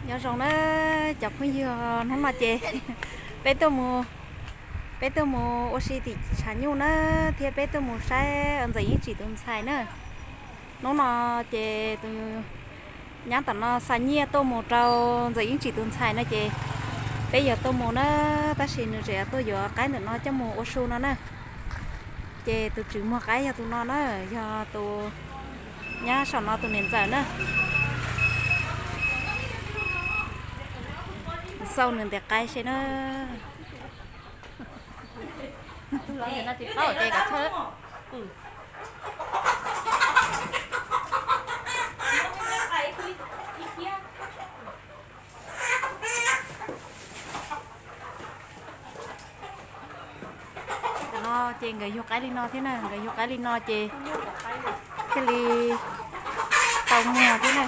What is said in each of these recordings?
Nyob zoo na cov phooj ywg, hnub no ces peb tuaj mus, peb tuaj mus ua si tim tshav nyuj na, thiab peb tuaj mus saib Ntxawm Yeej Tsim tus ntxhais na. Hnub no ces tus nyab tom no xa nyiaj tuaj mus rau Ntxawm Yeej Tsim tus ntxhais no ces peb yuav tuaj mus na, tab sis nws tseem tuaj yuav qaib ntawm no coj mus ua su no na. Ces tus tswv muag qaib yog tus no na, yog tus nyab saum no tus niam ntxawm na. Xauj nws ntes qaib seb na. Tam no ces nkawd yug qaib li no thiab na, nkawd yug qaib li no ces thiaj li tau muag thiab na.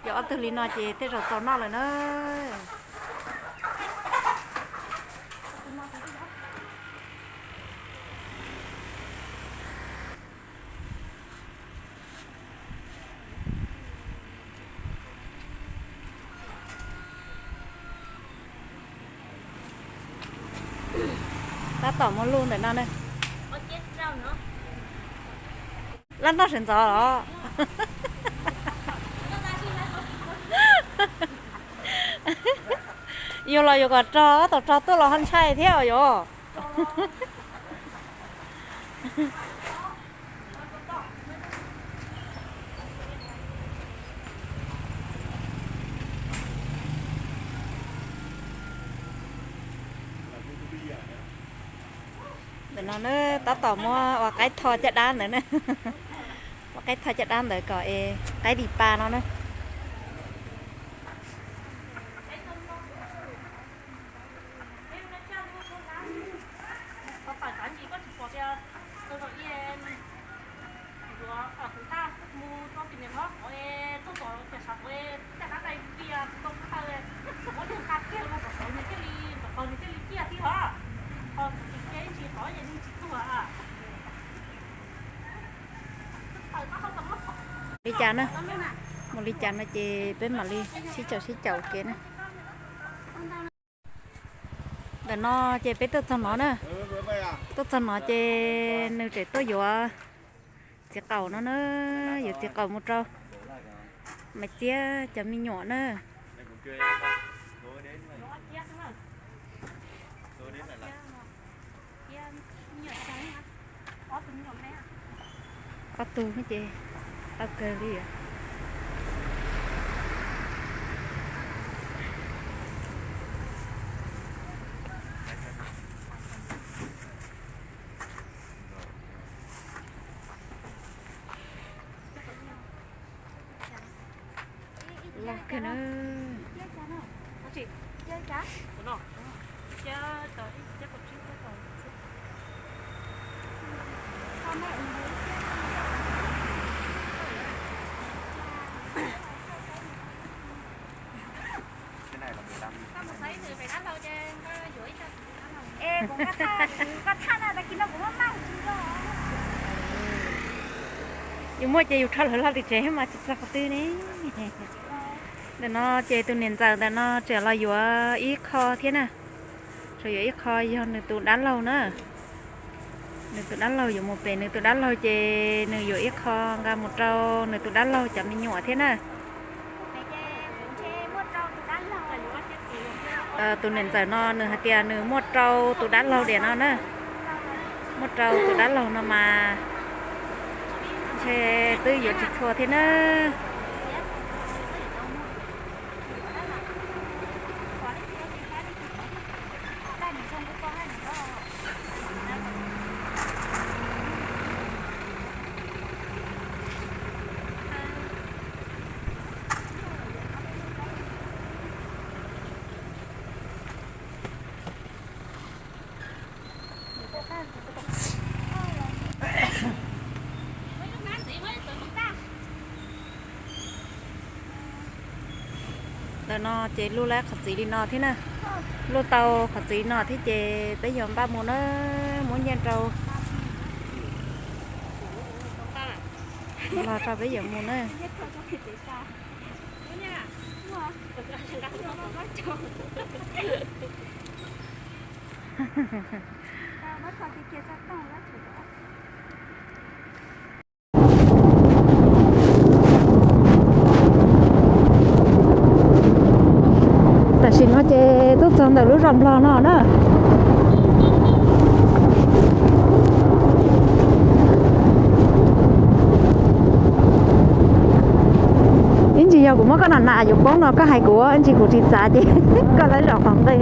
Yog ob tug li no ces tej zaum txaus noj lawm na. Tab tom muaj luj ntawm no na. Laj noj sawv ntxov los. Yus los yuav kom rog, tau rog tuaj los ho ntshai thiab os yom. Ntawm no na, tab tom muab ua qaib tho caj dab ntawd na. Ua qaib tho caj dab ntawd kom es qaib dim pa no na. Li cas na, mus li cas no ces peb mam li sib caum sib caum ua ke na. Ntawm no ces peb tuaj txog no na, tuaj txog no ces nws tseem tuaj yuav txiv qaum no na, yuav txiv qaum mus rau Maiv Txiab cov me nyuam na. Ob tug ces tau kawg li. Loj kawg na. Yus muaj ces yus rho lawv los tim tsev mas tsis txog qhov twg ne. Ntawm no ces tus niam ntxawm ntawm no tseem los yuav ib qho thiab na. Tseem yuav ib qho yog nws tus dab laug na. Nws tus dab laug yuav mus pem, nws tus dab laug ces nws yuav ib qho nqa mus rau nws tus dab laug cov me nyuam thiab na. Tus niam ntxawm no nws hais tias nws muaj rau tus dab laug diam no na. Muaj rau tus dab laug no mas ntshe twb yuav tsis txhua thiab na. Ntawm no ces luaj lawm qhov txiv li no thiab na. Luaj tau qhov txiv no thiab ces peb yuav npaj mus na, muab nyiaj rau. Los tso peb yuav mus na. Tam sim no ces tuaj txog ntawm lub zos Nplog no na. Ib ntsis yog kuv muab koj nam nam yuav poob no koj hais kuv, ib ntsis kuv tsis txav ces koj lawv zaum qhov nqi.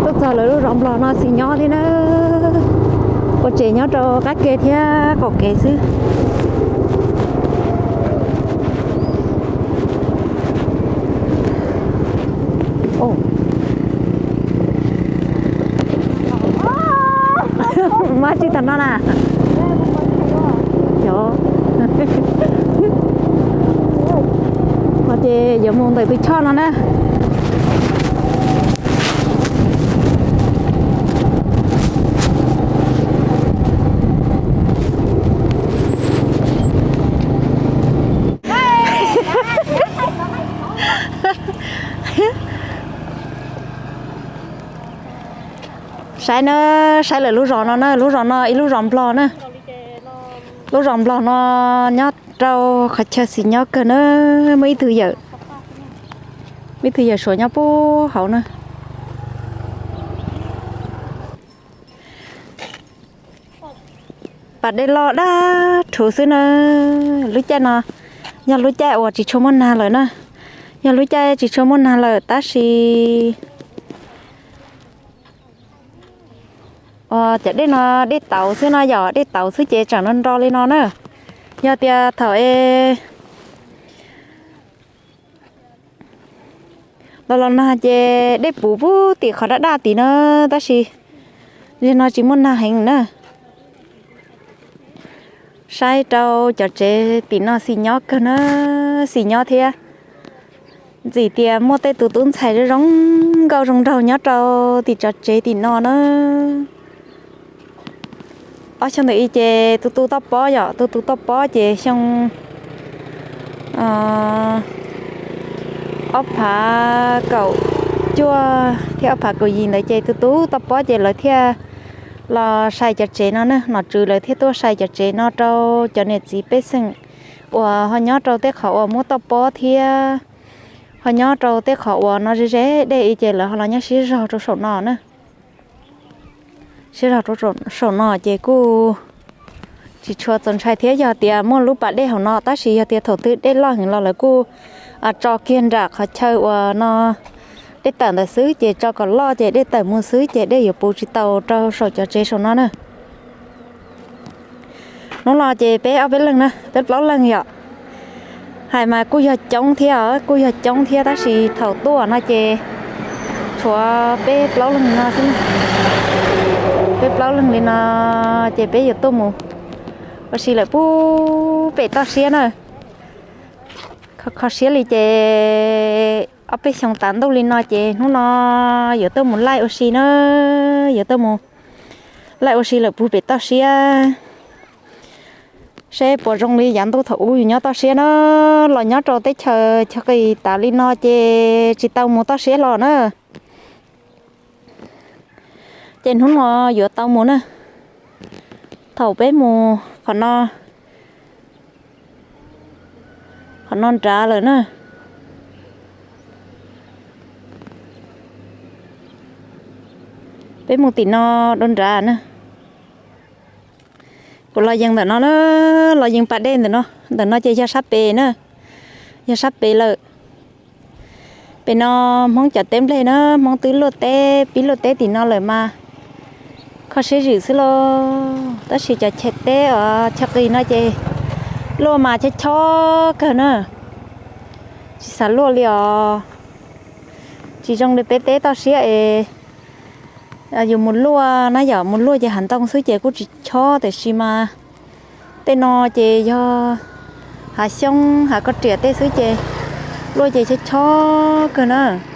Tuaj txog lawv lub zos Nplog no xis nyob thiab na. Ua tsev nyob rau qab ke thiab qaum kev xwb. Mab tsis tag no na. Cov, no ces yuav mus ntawm tus choj no na. Saib na, saib lawm lub zos no na, lub zos no ib lub zos Nplog na. Lub zos Nplog no nyob rau qhov chaw xis nyob kawg na, muaj ib tug yawm, muaj ib tug yawm Suav nyob puag hauv na. Pas dej loj daj rhuv xwb na. Lub caij no yog lub caij uas tsis tshua muaj nag lawm na. Yog lub caij tsis tshua muaj nag lawm tab sis cov dej no dej tauv xwb no, yog dej tauv xwb ces tseem nro nro li no na. Yog tias thaum es los los nag ces dej puv puag tim qhov daj daj tim no, tab sis zaum no tsis muaj nag heev na. Saib rau cov tsev tim no xis nyob kawg na, xis nyob thiab. Ntxim tias muaj tej tus tub ntxhais zoo zoo nkauj zoo nraug nyob rau tim cov tsev tim no na. Ob xyoo ntawm i ces tus tu toj pob yom, tus tu toj pob ces xyoo ob phav kaum cuaj thiab ob phav kaum yim ntawd ces tus tu toj pob ces lawv thiaj los sai cov tsev no na, nom tswv lawv thiaj tuaj sai cov tsev no rau cov niam txiv pej xeem uas ho nyob rau tej qhov uas muaj toj pob thiab ho nyob rau tej qhov uas no ze ze dej i ces lawv ho los nyob sib zog rau saum no na. Sib zog rau saum no ces kuj tsis tshua txaus ntshai thiab yog tias muaj lub pas dej hauv no, tab sis yog tias thaum twg dej loj heev los lawv kuj tso kiag nram qhov chaw uas no dej tawm ntawd xwb, ces tso kom loj ces dej tawm mus xwb ces dej yuav puv tsis tau rau saum cov tsev saum no na. Hnub no ces peb ob peb leeg na, peb plaub leeg yom. Hais mas kuj yog coob thiab os, kuj yog coob thiab tab sis thaum tuaj no ces tshuav peb plaub leeg no xwb. Peb plaub leeg li no ces peb yuav tuaj mus ua si lawm puag pem toj siab na. Kho kho siab li ces ob peb xyoos tav ntuj li no ces hnub no yuav tuaj mus laij ua si na, yuav tuaj mus laij ua si lawm puag pem toj siab. Seb puas zoo li yav ntuj thaum ub yus nyob toj siab na, los nyob rau teb chaws chaw qis tas li no ces tsis tau mus toj siab los na. Ces hnub no yuav tau mus na. Thaum peb mus qhov no, qhov no nrad lawm na. Peb mus tim no dua nrad na. Kuv los yees ntawm no na, los yees pas dej ntawm no, ntawm no ces yog sab pem na, yog sab pem lawm. Pem no Hmoob cov teb nplej na, Hmoob twb luaj teb, pib luaj teb tim no lawm mas kho siab zwm xwb lauj. Tab sis cov chaw teb os chaw qis no ces luaj mas chob chob kawg na, tsis xav luaj li os. Tsis zoo li peb teb toj siab es yus mus luaj na yom, mus luaj ces hav ntoo xwb ces kuj tsis chob, tiam sis mas Tej no ces yog hav xyoob hav koj riam tej xwb ces luaj ces chob chob kawg na.